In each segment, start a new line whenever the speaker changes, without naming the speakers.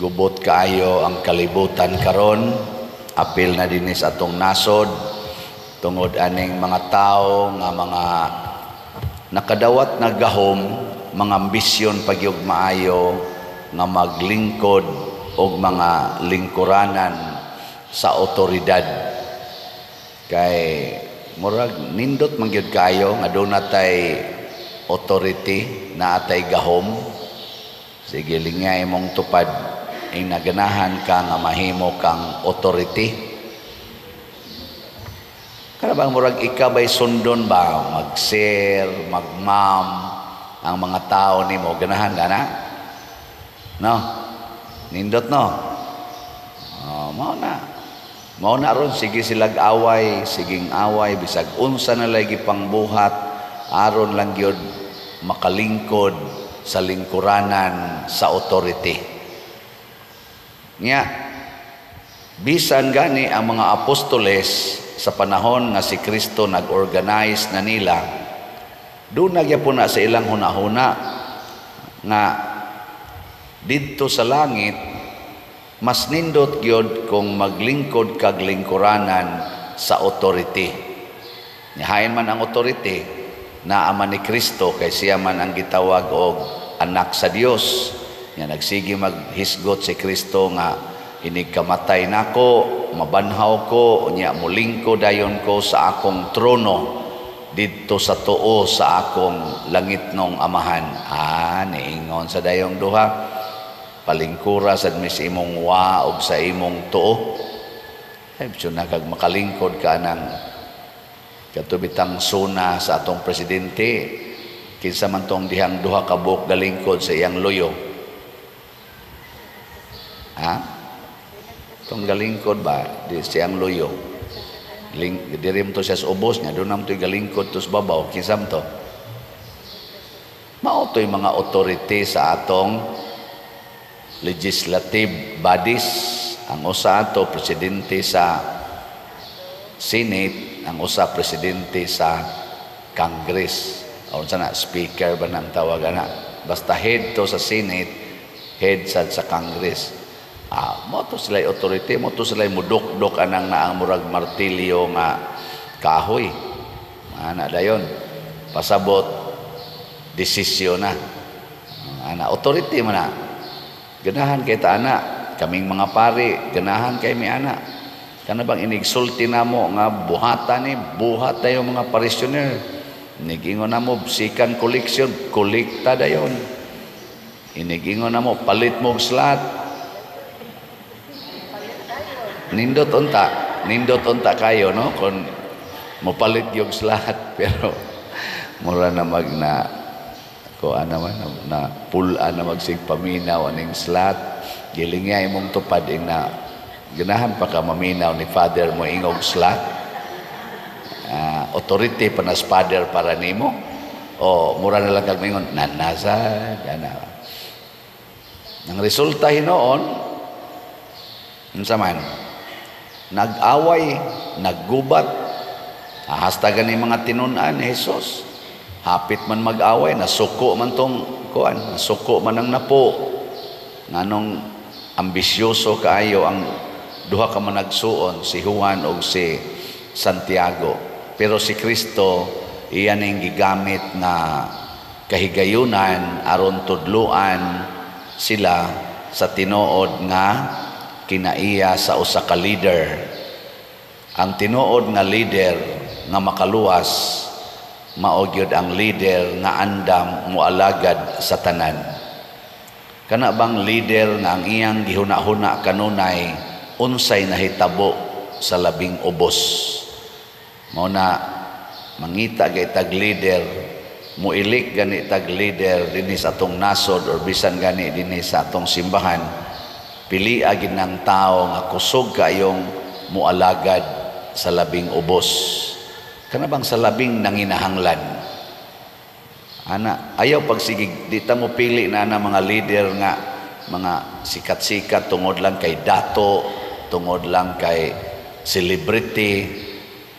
Gubot kaayo ang kalibutan karon, apil na dinhi sa atong nasod, tungod aning mga tao nga mga nakadawat na gahom, mga ambisyon pagyog maayo nga maglingkod og mga lingkuranan sa otoridad. Kay murag nindot man gyud kaayo nga doon natay authority, naatay gahom. Sige, lingay imong tupad ing naganahan ka nga mahimo kang authority. Kana bang murag ikaw ba'y sundon ba? Mag-sir, mag-ma'am, ang mga tao nimo ganahan ka na? No? Nindot, no? Oh, mao na. Mao na ron, sige silag away, siging away, bisag unsa na lagi pangbuhat, aron lang gyud makalingkod sa lingkuranan sa authority. Nya, bisan gani ang mga apostoles sa panahon nga si Kristo nag-organize na nila, doon nagyapon na sa ilang hunahuna nga didto sa langit mas nindot gyud kung maglingkod kag lingkuranan sa authority. Nihain man ang authority naa man ni Kristo, kay siya man ang gitawag og anak sa Dios. Nya nagsige maghisgot si Kristo nga inig kamatay nako, mabanhaw ko, unya mulingko dayon ko sa akong trono didto sa tuo sa akong langitnong Amahan. Ah, niingon sa dayong duha, palingkura sad mi sa imong wa og sa imong tuo. Ay, bisyo na kag makalingkod ka ng katubitang suna sa atong presidente, kinsa man tong dihang duha ka buok galingkod sa iyang luyo? Ha? Tong galingkod ba di siyang luyo? Ling, diri mo to siya sa ubos niya, doon naman to'y galingkod to sa babaw, kinsa man to? Mao to'y mga authority sa atong legislative bodies. Ang usa ato presidente sa Senate, ang usa presidente sa Congress. O unsa na, speaker ba nang tawag ana? Basta head to sa Senate, head sad sa Congress. Ah, mo to sila authority, mo to sila mudukdok anang naang murag martilyo nga kahoy. Ana dayon. Pasabot desisyon na. Ana authority man na. Ganahan kay ta ana, kaming mga pari, ganahan kay mi ana. Kana bang inigsulti namo nga buhatan ni, buhat dayon mga parishioner. Inigingon namo second collection, kolekta dayon. Inigingon namo palit mo og slot. Nindot unta kayo, no, kung mopalit yung slot, pero mura na mag na ko ana man na, na pul-an na magsig paminaw aning slot. Gilingya imong tupad ing na ganahan pa ka maminaw ni Father mo ingog slot. Authority pa na Father para nimo o mura na lang kag mingon nanasa ana. Ang resulta hinuon, unsa man? Nag-away, naggubat. Hasta gani mga tinun-an ni Jesus. Hapit man mag-away, nasuko man tong kuan, nasuko man ang napo. Nganong ambisyoso kaayo ang duha ka managsuon, si Juan ug si Santiago. Pero si Kristo iyan ang gigamit nga kahigayunan aron tudluan sila sa tinuod nga kinaiya sa usa ka leader. Ang tinuod nga leader nga makaluwas mao gyud ang leader nga andam moalagad sa tanan. Kana bang leader nga ang iyang gihuna-huna kanunay unsay nahitabo sa labing ubos. Mao na mangita gay tag leader, moilik gani tag leader dinhi sa atong nasod or bisan gani dinhi sa atong simbahan, pilia gid ng tao nga kusog kayong moalagad sa labing ubos. Kana bang sa labing nanginahanglan? Ana, ayaw pagsigig, di ta mo pili na na mga leader nga mga sikat-sikat tungod lang kay dato, tungod lang kay celebrity.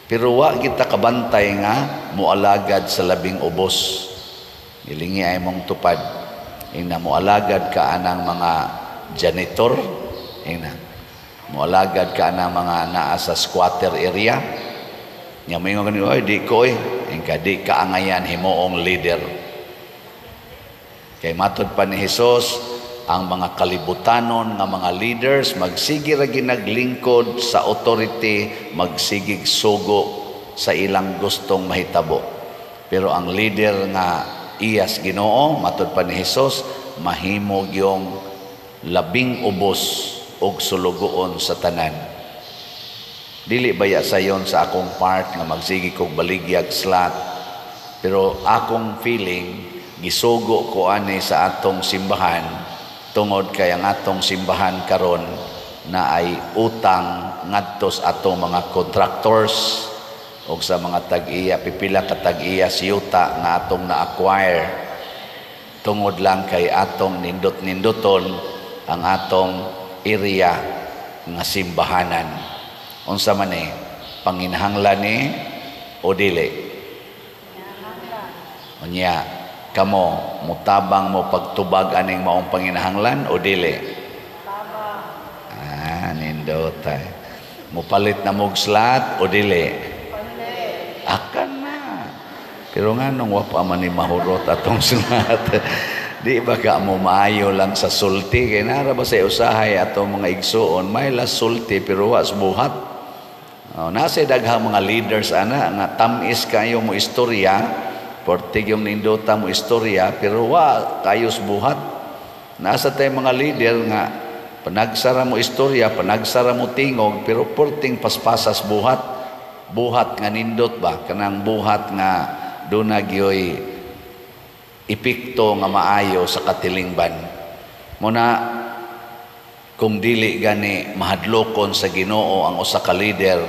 Pero wa kita kabantay nga moalagad sa labing ubos. Gilingi ay mong tupad. Ing na moalagad ka anang mga janitor, ina moalagad ka na mga naa sa squatter area. Nya moingon kani, "Oy, di ko eh." Ingka di ka angayan himuong leader. Kay matod pa ni Hesus, ang mga kalibutanon nga mga leaders magsige ra ginaglingkod sa authority, magsigig sugo sa ilang gustong mahitabo. Pero ang leader nga iyas Ginoo, matod pa ni Hesus, mahimo yung labing ubos og sulugoon sa tanan. Dili baya sayon sa akong part nga magsige kog baligyag slot, pero akong feeling gisugo ko ani sa atong simbahan tungod kay ang atong simbahan karon na ay utang ngadto sa atong mga contractors o sa mga tag-iya, pipila ka tag-iya siyuta nga atong na-acquire tungod lang kay atong nindot-ninduton ang atong area nga simbahanan. Unsa man ni panginahanglan ni o dili? Unya kamo mutabang mo pagtubag aning maong panginahanglan o dili? Ah, nindot ay. Mupalit na mog slot o dili? Akan na. Pero nga nung wa pa man ni mahurot atong slot. Di ba ka mo maayo lang sa sulti? Kay nara ba sa usahay atong mga igsuon, may las sulti pero wa buhat. Oh, nasa daghang mga leaders ana nga tamis kayo mo istorya, portig yung nindota mo istorya, pero wa kayos buhat. Nasa tay mga leader nga panagsara mo istorya, panagsara mo tingog, pero porting paspasas buhat. Buhat nga nindot ba? Kanang buhat nga duna gyoy epekto nga maayo sa katilingban. Muna kung dili gani mahadlokon sa Ginoo ang usa ka leader,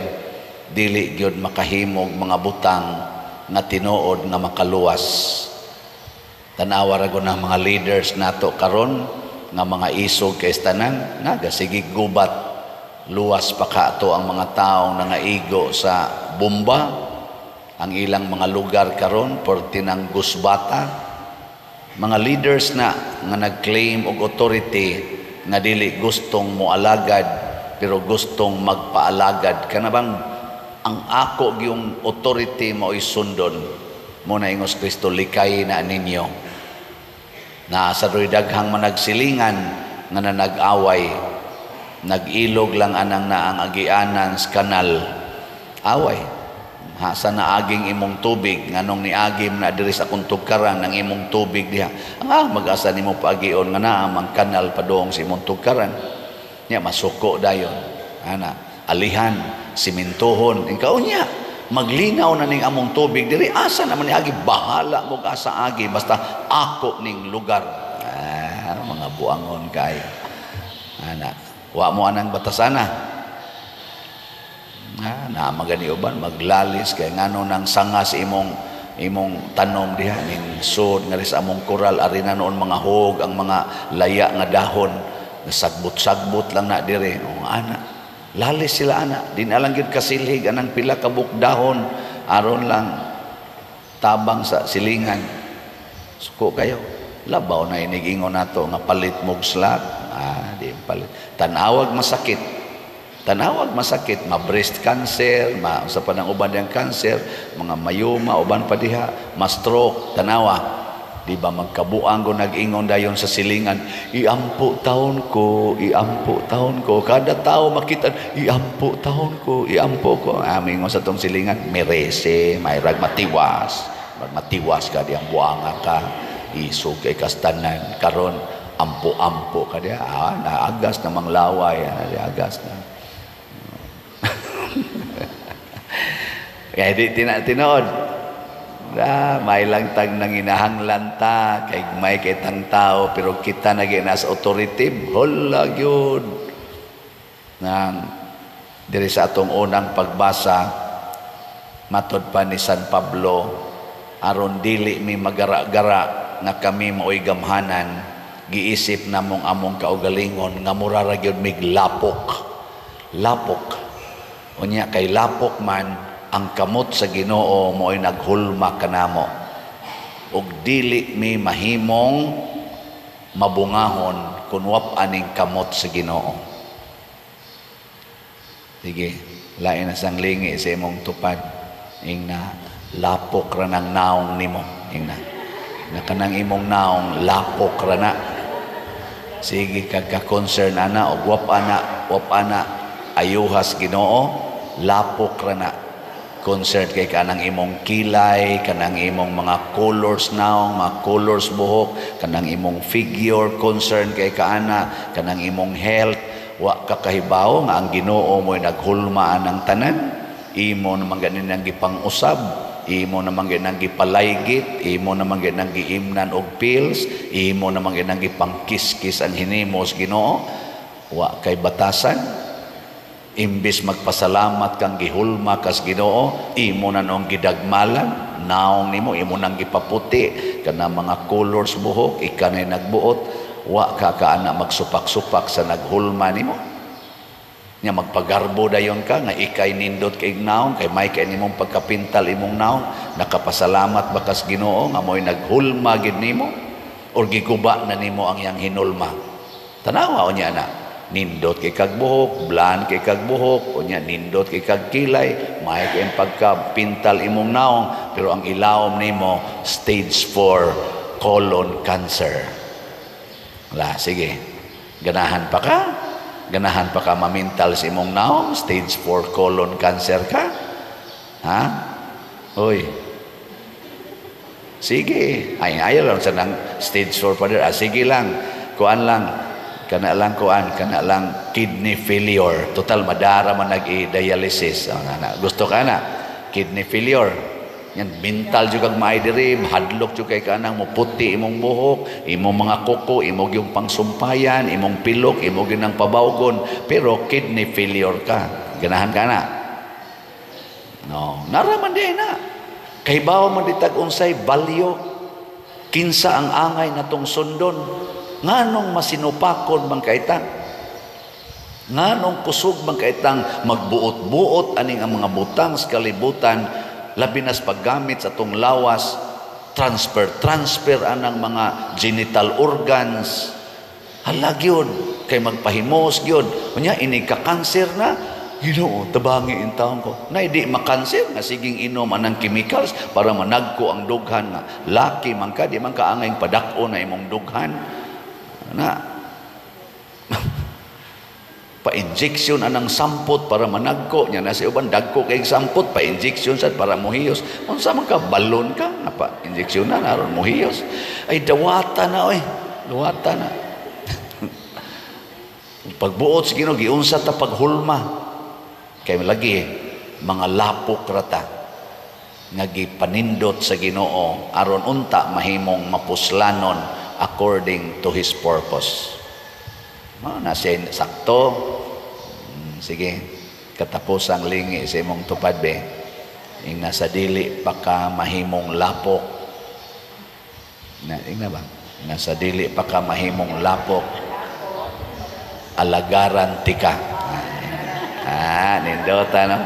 dili gyud makahimog mga butang nga tinuod nga makaluwas. Tan-awa ra gud ang mga leaders nato karon nga mga isog kay tanan nagasige gubat. Luwas pa ka ato ang mga taong nangaigo sa bomba ang ilang mga lugar karon porti ng gusbata. Mga leaders na nga nag-claim og authority nga dili gustong moalagad pero gustong magpaalagad, kana bang ang ako gyung authority mao'y sundon mo na. Ingos Kristo, "Likay na ninyo." Naa sa doy daghang managsilingan nga nanag-away, nag-ilog lang anang naang agianan sa kanal, away. Hasa na aging imong tubig? Nganong niagim na diri sa akong tugkaran ang imong tubig diha? Ang mag-asa nimo paagion nga naa mang kanal padung sa imong tugkaran nya? Masuko dayon ana, alihan, simintuhon. Ikaw nya maglinaw na ning among tubig diri, asa naman ni agi? Bahala mo asa agi, basta ako ning lugar. Ah, mga buangon kay ana, wa mo anang batasana. Ah, na magani uban maglalis kay ngano nang sanga sa imong imong tanom diha ning sud nga sa among koral ari na noon mga hog ang mga laya nga dahon, nasagbot-sagbot lang na dire. Oh, ana, lalis sila ana, di na lang gyud kasilhig anang pila ka buok dahon aron lang tabang sa silingan. Suko kayo. Labaw na inigingon nato nga palit mog slot. Ah, di palit. Tanawag masakit. Tanawag masakit, ma-breast cancer, ma sa panang uban diyang cancer, mga mayoma, uban pa diha, ma-stroke, tanawa. Di ba magkabuang ko nag-ingon dayon sa silingan, "Iampo taon ko, iampo taon ko." Kada tao makita, "Iampo taon ko, iampo ko." Amingon sa tong silingan, "Merese, mayrag matiwas. Matiwas ka diyang buanga ka, isog kay kastanan, karon ampo-ampo ka diya." Ah, naagas na manglaway, ah, agas na. Kaya di tinood. Ah, may lang tag nanginahanglan ta, kay may kitang tao, pero kita na nasa authority, hala gyud. Nang diri sa atong unang pagbasa, matod pa ni San Pablo, aron dili mi magara-gara nga kami maoy gamhanan, giisip namong among kaugalingon nga mura ra gyud mig lapok. Lapok. Unya kay lapok man ang kamot sa Ginoo mo'y naghulma kanamo ug dili mi mahimong Mabungahon kung wap aning kamot sa Ginoo. Sige, lain na sang lingi sa imong tupad. Ing na lapok ra ng naong nimo. Ing na. Na kanang imong naong lapok ra na. Sige kag ka-concern ana og wap ana ayuhas Ginoo, lapok ra na. Concerned kay kanang imong kilay, kanang imong mga colors naong, mga colors buhok, kanang imong figure, concerned kay kaana, kanang imong health, wa ka kahibaw nga ang Ginoo mo'y naghulma anang tanan, imo naman ganin ang gipang-usab, imo naman ganin ang gipalaygit, imo naman ganin ang giimnan og pills, imo naman ganin ang gipangkiskis ang hinimos Ginoo, wa kay batasan. Imbis magpasalamat kang gihulma kas Ginoo, imo na nong gidagmalan, naong nimo imo nang gipaputi kana mga colors buhok, ika na nagbuot, wa ka kaana magsupak-supak sa naghulma nimo. Nya magpagarbo dayon ka nga ikay nindot kay naong, kay may kay nimong pagkapintal imong naong, nakapasalamat ba kas Ginoo nga mo'y naghulma gid nimo or giguba na nimo ang iyang hinulma? Tanawa unya na. Nindot kay kag buhok, blan kay kag buhok, unya nindot kay kag kilay, may kay pagkapintal imong naong, pero ang ilawom nimo stage 4 colon cancer. La, sige. Ganahan pa ka? Ganahan pa ka mamintal sa imong naong? Stage 4 colon cancer ka? Ha? Hoy. Sige. Ay, ayaw lang sa nang stage 4 pa. Ah, sige lang. Kuan lang. Kana lang kuan, kana lang kidney failure. Total madara man nag-dialysis. Oh, na, gusto ka na kidney failure. Yan mental jud kag maay diri, hadlok jud kay kanang moputi imong buhok, imong mga kuko, imong yung pangsumpayan, imong pilok, imong ginang pabawgon, pero kidney failure ka. Ganahan ka na? No, nara man di na. Kay bawa man ditag unsay value, kinsa ang angay natong sundon. Nganong masinupakon man kayta? Nganong kusog man kaytang magbuot-buot aning ang mga butang sa kalibutan, labi nas paggamit sa atong lawas, transfer transfer anang mga genital organs. Hala gyud kay magpahimos gyud. Unya inig ka cancer na, Ginoo, tabangi in taon ko. Na di makanser nga siging inom anang chemicals para managko ang dughan nga laki man ka, di man ka angay padak-o na imong dughan. Na pa-injection anang sampot para managko nya na sa uban dagko kay sampot pa-injection sad para mohiyos. Unsa man ka, balon ka nga pa-injection na aron mohiyos? Ay, dawata na oy, dawata na. Pagbuot sa Ginoo, giunsa ta paghulma kay lagi mga lapok rata nga gipanindot sa Ginoo aron unta mahimong mapuslanon according to His purpose. Mao na siya sakto. Sige, katapos ang lingi sa imong tupad be. Ing nasa dili pa ka mahimong lapok. Na, ing na ba? Nasa dili pa ka mahimong lapok. Alagaran tika. Ah, nindota no.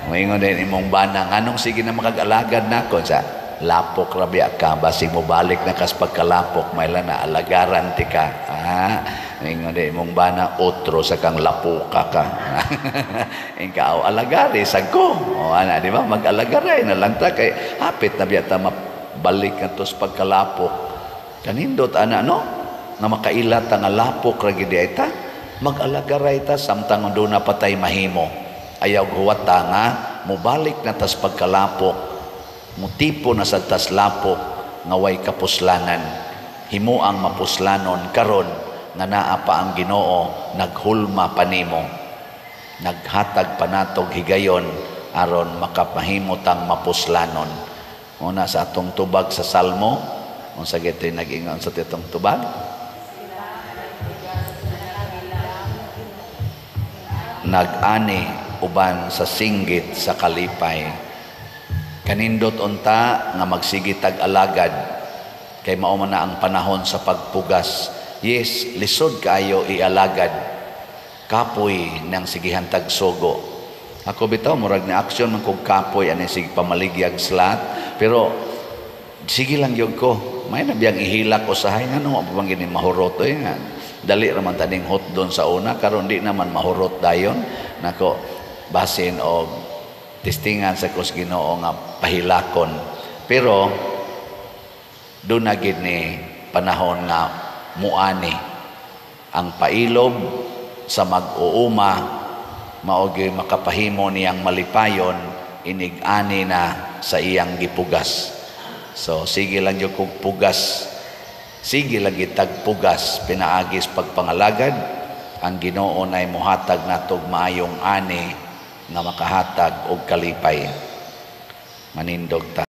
Moingon din imong banang, anong sige na makag-alagad nako sa lapok rabia ka, basig mo balik na kas pagkalapok, may na alagaran tika. Ah, ingon din imong bana, otro sa kang lapuka ka. Ikaw alagari sad ko. O ana, di ba? Mag-alagaray na lang ta kay hapit na biya ta mabalik na tos pagkalapok. Kanindot ana no? Nga makaila ta nga lapok ra gid ta. Mag-alagaray ta samtang doon na patay mahimo. Ayaw huwat ta nga mobalik na tas pagkalapok, mutipo na sa tas lapok nga way kapuslanan. Himo ang mapuslanon karon nga naa pa ang Ginoo, naghulma pa nimo, naghatag pa natog higayon aron makapahimo tang mapuslanon. Una sa atong tubag sa Salmo, unsa gito'y nag-ingon sa titong tubag? Nag-ani uban sa singgit sa kalipay. Kanindot unta nga magsige tag alagad kay mao man na ang panahon sa pagpugas. Yes, lisod kaayo ialagad. Kapoy nang sigihan tag sugo. Ako bitaw murag ni aksyon man kog kapoy ani sige pamaligyag slat, pero sige lang gyud ko. May na biyang ihilak usahay, ngano pa man gini mahurot oy, nga dali ra man taning hotdon sa una, karon di naman mahurot dayon nako. Basin og testingan sa kus Ginoo nga pahilakon, pero doon na gid ni panahon nga muani ang pailob sa mag-uuma, mao gyud makapahimo niyang malipayon inig-ani na sa iyang gipugas. So sige lang gyud kog pugas, sige lang gitag pugas pinaagis pagpangalagad. Ang Ginoo nay mohatag natog maayong ani nga makahatag og kalipay. Manindog ta.